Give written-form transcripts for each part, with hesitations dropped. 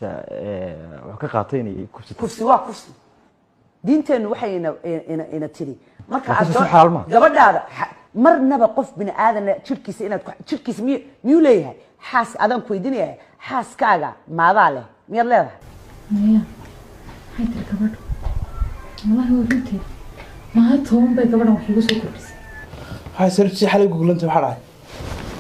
Wuxuu ka qaatay inay kufsato. Kufsi waa kufsi. Diinteennu waxay ina tiri marka Waa aad kufsi xalaal ma? Gabadhaada marnaba qof bini aadana jirkiisa inaad jirkiisa miyuu leeyahay xaas? Adaan ku weydiinaya, xaaskaaga maadaa leh? Miyaad leedahay? Maya, maxay tiri gabadhu? Wallahi waa runteed. Maha 10 bay gabadhan wax igu soo kordhisay. Waxay sariirtii xalay gugulantay, maxaa dhacay?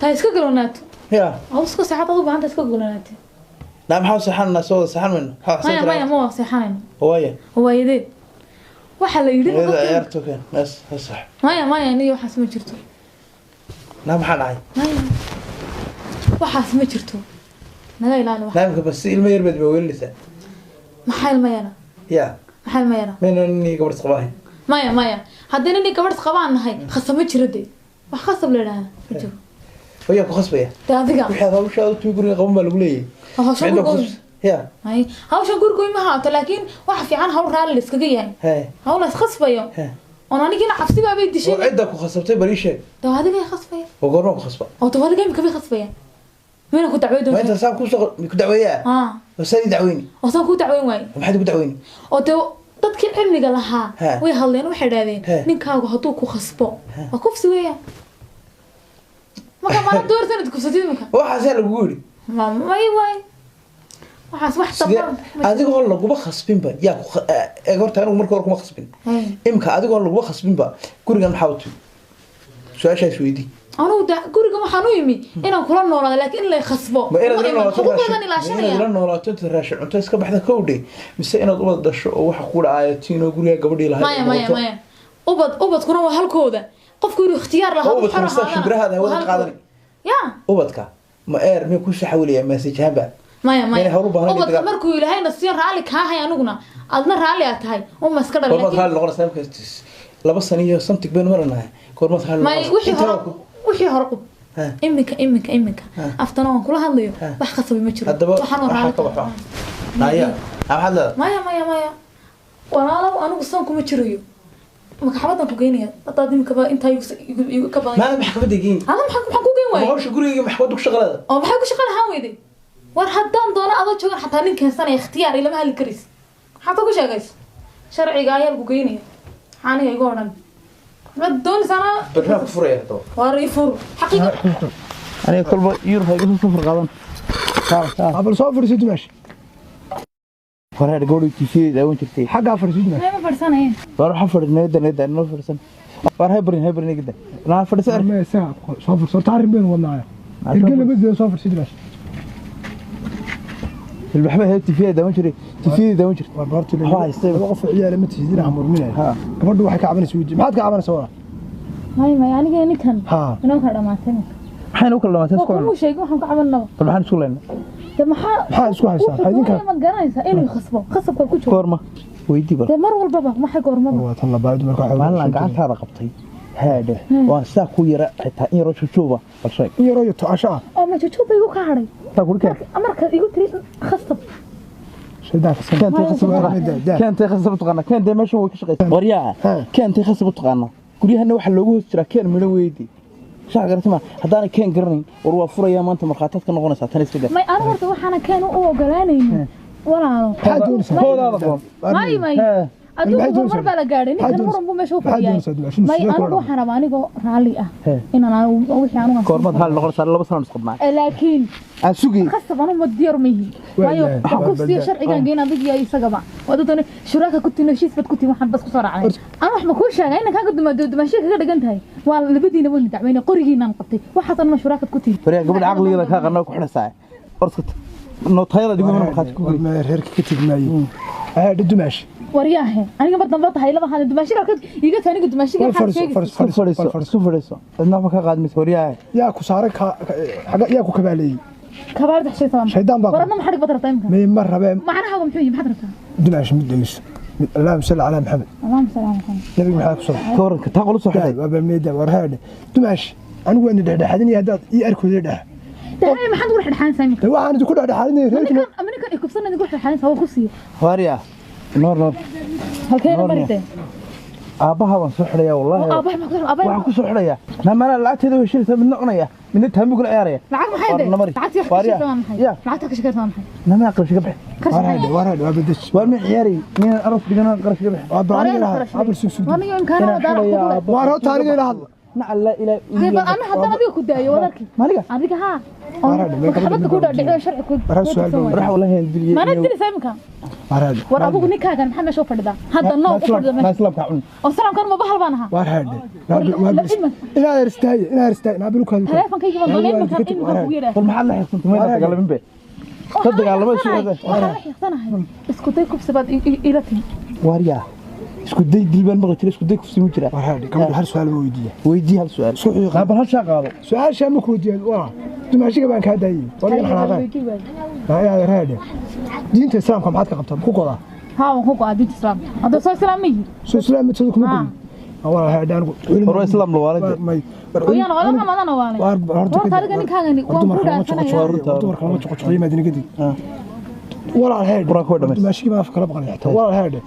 Taa iska galonaato. Ya. Adu iska seexad, adu gacanta iska galonaate. Naa, maxaa seexananaa? Soo wada seexan mayno. Maxaa Maya, maya, ma waa seexanayno. Waaya. Waayadeed waxaa la yidhi Hooyada ciyaarto keen mees ha sax. Maya, maya, niyo waxaas ma jirto. Naa, maxaa dhacay? Maya, waxaas ma jirto, naga ilaali wax. Naamka bas ilmo yar baad baawelinaysaa. Maxaa ilma yara? Ya. Maxaa ilma yara? Mayna nin gabadh isqabahay. Maya, maya, haddii nin gabadh qabaan nahay, khasab ma jiro dee. Wax khasab la idhaahda ma jiro. Wayaa ku khasbaya? Dee adiga. Wixii aad hawsha u timi guriga qaban baa lagu leeyahay. Hawshan Cid baa ku guriga ya. Ay, hawshan guriga ma haato, laakiin waxa fiican hawl raalli la iskaga yahay. Hee. Hawl la iskhasbayo Hee. Oon anigina cabsi baabay dishay. Oo ciddaa ku khasabtay bal ii sheeg. Dee adiga i khasbaya. Oo goormaa ku khasba? Oo dee adiga imika bay khasbaya, mayna ku dacwey Ma doonta. inta saan kusoo ku dacweeyaa? Haa. Oo saan ii dacweyni? Oo saan kuu dacweyn waaye. Maxaad igu dacweyni? Oo dee dadkii cilmiga lahaa way hadleen, waxay idhahdeen ninkaagu hadduu ku khasbo waa kufsi weeyaan. Marka maana doorta inaad kufsatid imika. Waxaasaa lagugu yidhi? Ma may waay, waxaas wax Sidee? damba. Adigoo laguma khasbinba yaa ku horta anigu marka hore kuma khasbin. Imka adigoo laguma khasbinba gurigan maxaa u timi? Su-aashaas weydii. Anugu da guriga waxaan u yimi inaan kula noolaado, laakiin in lay khasbo Ma inaad uma ila iman. noolaato Xuquuqdoodan raashin, ma inaad ilaashanaya. ila noolaato inta raashin cunto iska baxda kowdhe, mise inaad ubad dhasho oo waxa ku dhacaya tiinoo guriga gabadhii lahayd Maya, ay maya. noqoto? Maya, ubad ubadkuna waa halkooda. Qofku inuu ikhtiyaar lahaa Oo ubadka xor mase ahaadana shimbirahaada waa hawada halkooda. qaadanay? Ya. Ubadka ma eer miyuu ku saxawilaya message ahaanba? Maya, maya. Maya, hawl u baahan Ubadka dagaal. markuu ilaahayna siiyo raalli kaa hay, aniguna adna raalli aad tahay, uma iska dhal. Goormaad Laakiin raalli noqonaysaa? Imka 2 sano iyo something baynu maranahay, goormaad raalli maya noqonaysaa? Wixii Inta hore waa wixii hore qub. Iminka, iminka, iminka aftana waan kula hadlayo, wax khasabay ma jiro. Haddaba waxaan oo waxaa raalli ka baxo naya, maxaad leedahay? Maya, maya, maya, walaalow, anigu san kuma jirayo. Maxkamadan ku geynaya haddaad iminkaba intaa igu ka badan. Maada maxkamadda geyn? Ada maxaan ku geyn Ma waayay? Hawsha gurigayga maxkamadda ku shaqaleeda. Oo maxay ku shaqo lahaan weyday? War haddaan doono adoo joogan xataa nin keensanaya ikhtiyaar ilama hadli karis. Maxaad ku sheegayso? Sharciga ayaa lagu geynaya. Maxaa aniga igu odhan? Ma doonaysaana? Barnaamij ku furaya haddaba. Waar ii fur xaqiiqa. Aniga kolba Yurub ha igu soo safar qaadan. Bal soo fadhiiso, dumaash. Wareer, gabadhu TV daawan jirtay. Xaggaa fadhiiso, dumaash. Ma fadhisanaya. War waxa fadhinay nayda noo fadhisan. War hay barin, hay barin gida naa fadhisan. Ma isaga soo fadhiiso horta, arrin baynu wadnaaya. Erge lama diido, soo fadhiiso, dumaash. Ilbaxba hay TV daawan jiray, TV daawan jirtay. War horta Waxba haystay. Laba qof oo ciyaala ma tihidin, ha murminaya. Gabadhu waxay ka cabanaysaa weydiin. Maxaad ka cabanaysaa, walaa? Maya, maya, aniga ninkan inoo kala dhamaatay. Maxayna u kala dhamaatay? Waa Isku kumuu sheegin waxaan ku cabanaba. Bal maxaan isku leynay? De maxaa Maxaa isku haysaa? Wuxuu Idinka- doonaya ma garanaysaa? Inuu khasbo, khasabka ku jiro. Goorma weydii bal. Dee mar walbaba maxay goormaba? Waa tan labaad marka waxay Maalin aan gacantaada qabtay haadhe waan sidaa ku yara xitaa in yaroo jujuuba, bal sheeg. In yaroo iyo tocasho ah. Oo ma jujuub igu ka hadhay? Taa kuri keen. Markaad igu tiri khasab. Shaydaan ka Keentay khasab u taqaana, keentay khasab u taqaana, keentay meeshan way ka shaqaysaa. Waryaa, keentay khasab u taqaana. Guryahana waxaa loogu hoos jiraa keen midho weydii shax garatama. Haddaanay keen garanayn, war waa furayaa maanta, markhaataad ka noqonaysaa tan iska gar. May, anigu horta waxaana keen u ogolaanaynin, walaalo. Maxaad doonaysaa? Hoodaada qoon. May, may. Hee. Adduunka Maxay horumar doonaysaa? baa la gaadhay. Maxay Ninkan doonaysaa? muran buu meesha u Maxay fadhiyay. doonaysaa, dumaashin? May Sidee kula anigu dhaqmo? waxaan rabaa anigoo raalli ah Hee. inaan anigu wixii anigu aan Goormaad raalli noqonaysaa? 2 sano isqabnaa. Laakiin aan sugi. Khasab anu ma diyaar ma yihi. Waa Waayo yahay. wax kufsiyo sharcigan geyn adig iyo isagaba waad doonay shuraaka ku tin, heshiis baad ku tin, waxaan bas ku soo raacnay. Anu wax ma kuu sheegay inaan kaaga dumaado dumaashiga kaga dhigan tahay? Waa labadiina wayna dacweyne, qorigiinaan qabtay waxaas anuma shuraakad ku tin. Waryaa, gabadha caqligeeda kaa qanaa ku xidhaysaa. Orska nootayada digu mana markhaati ku War gey. ma reerka ka tegi maayo. Haadhe, dumaash. Waryaahe, aniga mar dambe tahay laba hadin dumaashiga halkaad iiga tahay aniga dumaashiga War waxaad fadhiiso, sheegaysaa. fadhiiso, Isku fadhiiso, fadhiiso. fadhiiso. Isku fadhiiso, cidna waxba ka qaadmaysa, waryaa. Yaa ku saaray xagga yaa ku kabaaleeyey? Kabaarda xishay. Shaydaan baa ku- Waradna maxaa dhig baad rabtaa imika? May, ma rabee. Macnaha muxuu yihi? Maxaad rabtaa? Dumaash, mid dhegeyso. Allahumma salli calaa Maxamed. Allahumma salli ala Muhammad. Nabiga maxaa ku soo Ka waranka taa qolu soo xidhay? Waa balmeeda. War haadhe, dumaash, anigu waan dhexdhexaadinaya haddaad ii arkooday dhex. Dee maxaad ugu dhexdhexaanaysaa imika? Dee waxaan idinku dhexdhexaadinaya reerkina. Ninkan ama ninkan ikubsan idinku dhexdhexaanaysaa waa ku siiya. Waryaa, noor noor. Halkeena Noor. maritee? Aabbaha waan soo xidhayaa wallaahi. Aabaha ma ku aabaha? Waxaan ku soo xidhayaa maamalaa lacagteeda heshiinaysa midna cunaya. Midna taambi kula ciyaaraya. Lacag maxay Waar de? namari. Lacagtii wax ka Waaryaa. sheegtaa waa maxay? Ya. Lacagta ka sheegtaa waa maxay? Nama qarash ka bixi. Waar haadhe, waar haadhe, waa bedesh. Waar ma ciyaarayay? Miyaan aroos dhigana qarash ka bixi? Waa bal aniga ila hadla, abal sug sug. Aniga imkaana Inaan waa xulayaa daarac kugu Waar horta aniga ila hadla. Nacal laa ilaaha leh. illa Bal ana haddana adiga ku daayo wadarkii. Maaliga? Adiga haa. Waar haadhe, meel Maxkamadda gabadha ku dhaadhiciyo sharci ku. Waar su'aal baan Rax wallahi aan diliyay. Mana dilaysaa iminka? Waar haadhe. War adigu ninkaagan maxaa meesha u fadhidaa? Hadda noo u fadhida Ma meesha. islaamka cun. Oo salaamkan ma bahal baan ahaa. Waar haadhe. Inaad aristaaye, inaad aristaaye, naa bilu kaadu. Taleefankayga baan doonay iminkan iminkan kugu yeedhaa. Bal maxaad la xiiqsantay? Ma dagaalamin be. Ka dagaalamay su'aada. Waxaan la xiiqsanahay. Isku day kufsi baad ila timi. Waaryaa. Isku day dil baan maqli jiray, isku day kufsi ma jiraa. Waar haadhe, gabadha hal su'aal baan weydiiya. Weydii hal su'aal. Isku xiiqa. Bal hal shaa qaado. Su'aasha ma ku weydiiyo, waa. Dumaashiga baan kaa daayay. Waa laga xanaaqay. Weydii waay. Naa inaad haadhe. Diinta Islaamka maxaad ka qabtaa? Ku godaa. Haa waan ku go'aa diinta Islaamka. Hadda soo islaam ma yihi. Soo islaam mid kuma gudin. Waa haadhe anigu. War waa islaam la waalay. May. Qoyaan oo lama madana waalay. Waar horta Horta adiga ninkaagani waan ku dhaarsanaya. Dumarka lama juqjuqyo maadina kadib. Walaal haadhe. Quraanka waa dhamays. Dumaashiga baan afka kala baqanay xitaa. Walaal haadhe.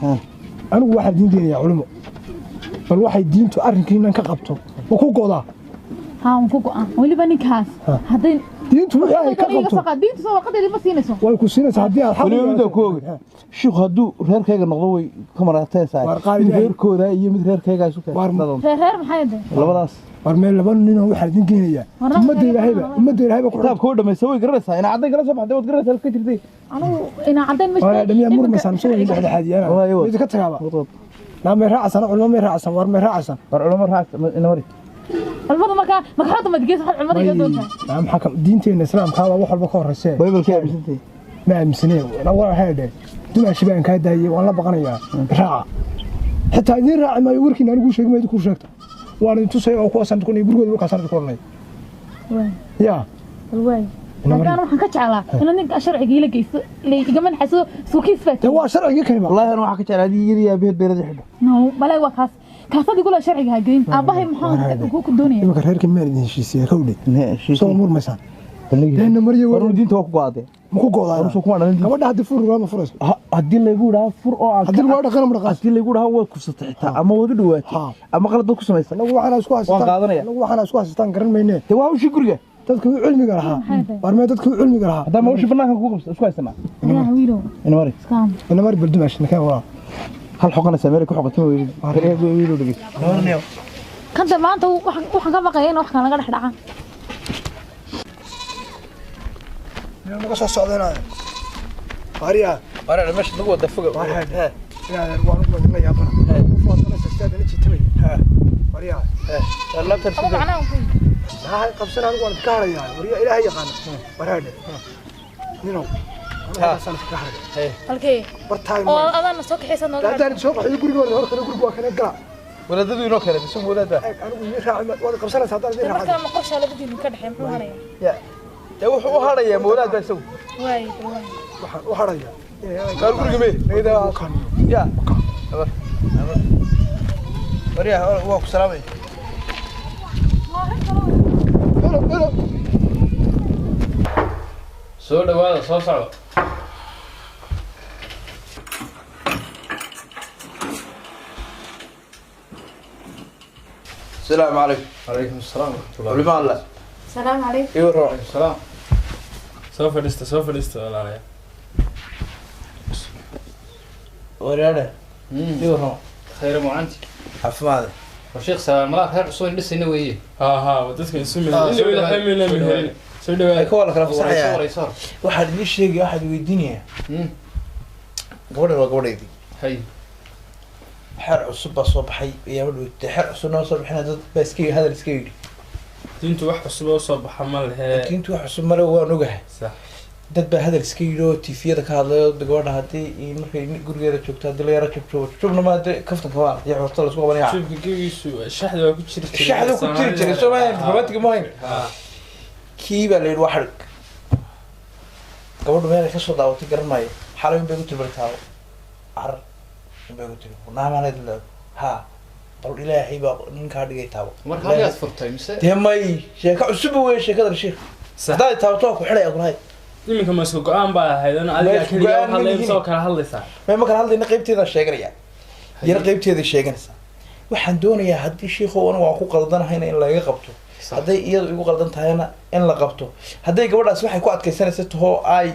Anigu waxaan diin deenayaa culimo. Bal waxay diintu arrinkiinan ka qabto. Ma ku godaa? Haa waan ku go'aa. Weliba ninkaas hadday Diintu wixii ay ka iga qabto soo qaad diintu soo warqadeedii ma siinayso. way ku siinaysaa haddii aad xaq u Weliba yeelato. midda ku ogi. Shiikhu hadduu reerkayga noqdo way ka maraataysaa. Waar qaali Mid yahay. reerkooda iyo mid reerkayga isu Waar keensadaan. Reer reer maxay de? Labadaas. War meel laba nin oo waxaan idin geenayaa. War Ummadda Ilaahayba, ummadda Ilaahayba ku Kitaabka oo dhamaysa way garanaysaa. Ina caddayn kala soo baxday waad garanaysaa halka jirtay. Anigu ina caddayn ma Waa dhamiya murmaysan soo idin dhexdhexaadiyana. Waay, waay. Mid ka tagaaba. Naa may raacsan, culimo may raacsan, war may raacsan. War culimo raac ina mari. Culimada markaa maxkamadda ma gees waxaad culimada iga doontaa. Naa maxaa ka diinteena Islaamka waa wax walba ka horreysay. Bible-ka aaminsantay. Ma aaminsanay. Naa waa haadhe. Dumaashi baan kaa daayay, waan la baqanayaa. Raaca. Xitaa idin raaci maayo warkiina anigu sheegi maayo ku sheegta. Waan idin tusay oo kuwaasaan ku gurigooda dhulkaasaan ku oranay. Waay Yaa. waay. Ina mari. Laakiin waxaan ka jeclaa inaad ninka sharciga ila geysto ilay igama naxayso suukiis baa Dee waa sharciga kalima. Wallahi ana waxaa ka jeclaa adii iyadii aabaheed beerada xidho. No malay waa kaas kaas adigu la sharciga ha geyn aabahay maxaa ku doonaya. Iminka reerkii meel idin heshiisiyay kowdhe. Soo murmaysaan. Baligi. Deena mariyo War diinta waa ku go'aadee. Ma ku go'daa? War soo kuma dhalin. Gabadha haddii fur ma furayso. Haddii laygu idhaha fur oo aan Haddii lagu dhaqan ma dhaqaas. haddii laygu idhaha waad kufsatay xitaa ama waad u dhawaatay Ha. ama qalad baad ku samaysay. Anagu waxaan isku Waan haystaan. qaadanaya. Anagu waxaan isku haystaan garan maynee. Dee waa hawshii guriga. Dadka u cilmiga lahaa. Maxay tahay? War mee dadka u cilmiga lahaa. Haddaan hawshii banaanka kugu qabsa isku haysanaa. Yaa wiilow Ina mari. iskaam. Ina mari bal dumaashi nakeen walaa. Hal xoqanaysaa meel ay ku xoqatay ma weydid. Reer wiilow dhegeyso. Kanta maanta waxaan ka baqayaa in wax kale laga dhex dhacaan. Inaan naga soo socdeenaayo. Waaryaa. Waraa meesha lagu wada foga. Waar haadhe. Inaad waan u wadna yaabana. Qof waad nala sastaadana jiitamay. Waaryaa. Laabtan Ama macnaha wuxuu Maxaa qabsan anigu waan ka harayaa. Waaryaa Ilaahay yaqaan. Waar haadhe. Ninow. Anigu halkaasaan iska haray. halkee Bartaay. oo adaan soo kaxaysan nooga Haddaan soo qaxay guriga hore hore guriga waa kana gala. Walaadadu inoo kale mise walaada. Eeg anigu idin raaci waad qabsanaysaa haddaan idin raaci. markaa ma qorshaa labadiinu ka dhexeey muxuu haraya Ya. Dee wuxuu u harayaa mawlaad baa isagu. waay waay Waxaan u harayaa. Gaar guriga mee. Ya. Abar. Abar. Waryaa waa ku salaamay. Belo belo. Soo dhawaada, soo socda. السلام عليكم. Calaykum asalaam waraxmatullah. Culimo alla. salaamu calaykum. Iyo rooc. Salaam. Soo fadhiista, soo fadhiista walaalayaal. Waraade. Iyo rooc. Khayr mucanti. Caafimaad. War sheekh salaam malaa reer cusub in dhisayna weeye. Haa haa, waa dadka isu Ah, meherin. soo dhawaada, Inna soo meherin. dhawaada. Soo dhawaada. Ay ka wala kala Warayso fasaxaya. warayso. Waxaan idin sheegay waxaan weydiinayaa. Gabadhan waa gabadhaydii. Hay. Xeer cusub baa soo baxay ayaa ma dhowtay. Xeer cusub noo soo bixina dad baa iska hadal iska yidhi. Diintu wax cusub oo soo baxa ma lehe. Diintu wax cusub male waan ogahay. Sax. Dad baa hadal iska yidhi oo TV-yada ka hadlay oo gabadha haddii markay gurigeeda joogto haddii la yara jabjoobo jabjubna ma haddii kaftanka waa iyo xorta la isku qabanaya. Jubka gebigiisu shaxda waa ku jiri jiray. Shaxda ku jiri jiray soo maahan diblomaatiga ma hayn. Haa. Kii baa la yidhi waa xadhig. Gabadhu meel ay ka soo daawatay garan maayo. Xalay un bay ku tiri bartaabo. Carar un bay ku tiri. Naamaanad la haa bal Ilaahay baa ninkaa dhigay taabo. Marka halkaad furtay mise Dee may sheeko cusub weeye sheekadan sheekh. Sax. Haddaad taabato waa ku xidhaya kulahay. Iminka ma isku go'aan baa ahayd ana adiga Ma isku kaliya go'aan ma hadlay lihin. soo kala hadlaysaa. Ma ma kala hadlayna qaybteedaan sheeganaya. Yar qaybteeda sheeganaysaa. Waxaan doonayaa haddii sheekhu anigu waan ku qaldanahayna in laga qabto. Hadday iyadu igu qaldan tahayna in la qabto. Hadday gabadhaas waxay ku adkaysanaysa tahoo ay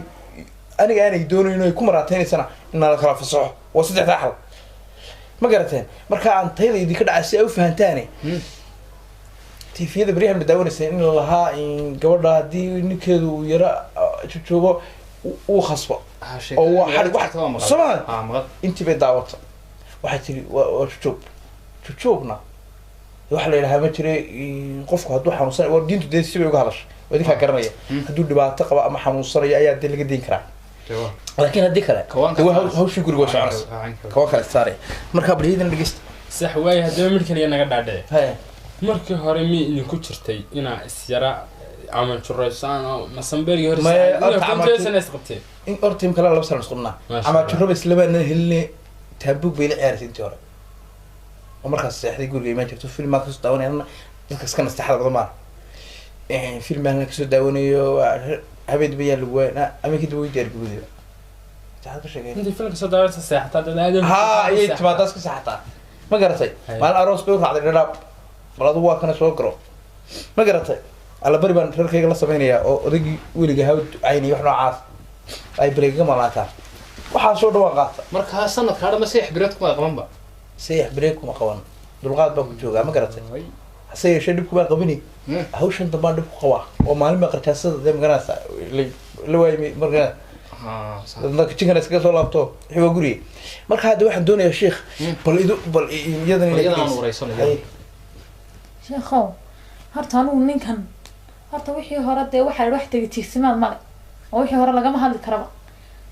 aniga aanay doonayn ay ku maraateynaysana, in nala kala fasaxo. Waa saddexdaa xal, ma garateen? Marka aan tayada idinka dhacay si ay u fahantaane, TV-yada beryahan ma daawanaysa in la lahaa in gabadha haddii ninkeedu uu yara joogo uu khasbo oo waa xadhig wax soo ma intii bay daawata. Waxay tiri waa jujuub. Jujuubna waxa la yidhahaa ma jire. Qofku hadduu xanuunsanay, waa diintu dee si bay uga hadashay, waa idinkaa garanaya. Hadduu dhibaato qaba ama xanuunsanayo ayaa dee laga deyn karaa, laakiin haddii kale dee waa hawshii guriga waa soconaysa, kawan kale saaraya. Marka balyadana dhegeysta. Sax waaye. Haddaba mid kaliya naga dhaadhici. Haya. Markii hore miyay idinku jirtay inaa isyara camanjuraysaan oo masambergii hore Maya, horta konteesana isqabteen? In horta imka 2 sano isqabnaa. Masha ama Allah. Juraba islamaana heline, taambuug bay la ciyaaraysay intii hore oo markaas seexday guriga imaan jirto, film baan kasoo daawanaya. Dadka iska nasteexada badan maan, film baan kasoo daawanayo habeen ba yaa lagu waay habeenkii dib way diyaar garowday. Maxaad ka sheegay? Intay filmka soo daawanaysa seexataa dad aad Ha, ayay timaadaas ka seexataa, ma garatay? Haye. Maalin aroos bay u raacday Dhadhaab. Bal adugu waa kana soo garo, ma garatay? Alla bari baan reerkayga la samaynayaa oo odaygii weliga haw ducaynaya, wax noocaas ay balaygaga malaataa, waxaasoo dhan waan qaata. Markaa sanadkaa dhan ma seex bireed kuma qabanba? Seex bareeg kuma qaban, dulqaad baan ku joogaa, ma garatay? Hase yeeshee dhibku baan qabini. Hawshan dambaan dhib ku qabaa oo maalin baa qarjaasada dee magaranaysa la waayay markaa jinkana iskaga soo laabto wixii waa guriga. Marka hadda waxaan doonayaa sheikh bal idu bal iyadana Bal inaad iyadana aan dhegeyso. wareysano. Haye. Sheekhow, horta anugu ninkan horta wixii hore dee waxaa wax tegay tiigsimaad male oo wixii hore lagama hadli karaba.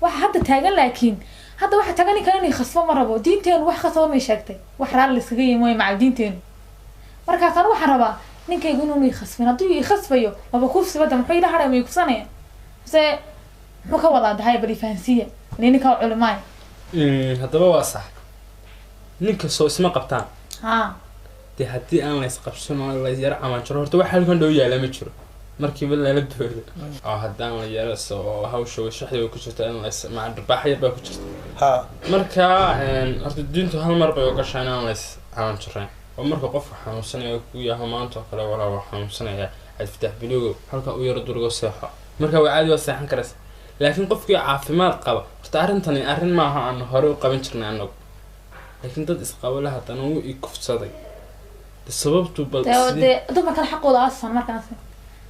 Waxa hadda taagan, laakiin hadda waxa taagan ninkan inay khasbo ma rabo. Diinteenu wax khasabo may sheegtay, wax raalli iskaga yimi way macal diinteenu. Markaas anu waxaan rabaa ninkaygu inuunu i khasbin. Hadduu i khasbayo maba kufsibada, muxuu ila hadhay? Ma i kufsanaya mise muxuu ka wadaa? Dahay bal ifahansiiya ile ninkaa culimaay. Haddaba waa sax, ninka soo isma qabtaan. Haa. Dee haddii aan la isqabsan oo la yara camanjaro, horta wax halkan dhow yaala ma jiro markiiba lala boodo oo haddaan la yara oo hawsha way shaxdi way ku jirta in la is maca dharbaax yar baa ku jirta. Ha. Marka horta diintu hal mar bay ogashaa inaan la is camanjarayn, oo marka qofku xanuunsanaya ku yaho maanta oo kale, walaa waa xanuunsanaya Cabdifatax Bilowgo, halka u yaro durgo seexo, marka waa caadi, waa seexan karaysa. Laakiin qofkii caafimaad qaba, horta arrintani arrin maaha aan hore u qaban jirnay annagu, laakiin dad isqabo le haddana wuu i kufsaday. De sababtu bal dee dee dumarkan xaqooda aasan markaas.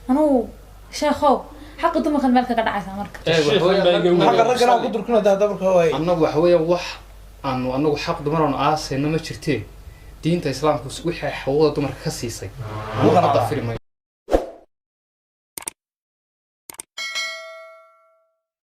Anugu sheekhow xaqa dumarkan meel kaga dhacaysaa marka. Xagga raggana ku durkuna hadda marka waay. Annagu waxa weeyaan wax aanu annagu xaq dumar aanu aasayno ma jirtee. Diinta islaamku wixii ay xuquuqda dumarka ka siisay Luqan hadda ah. firmay.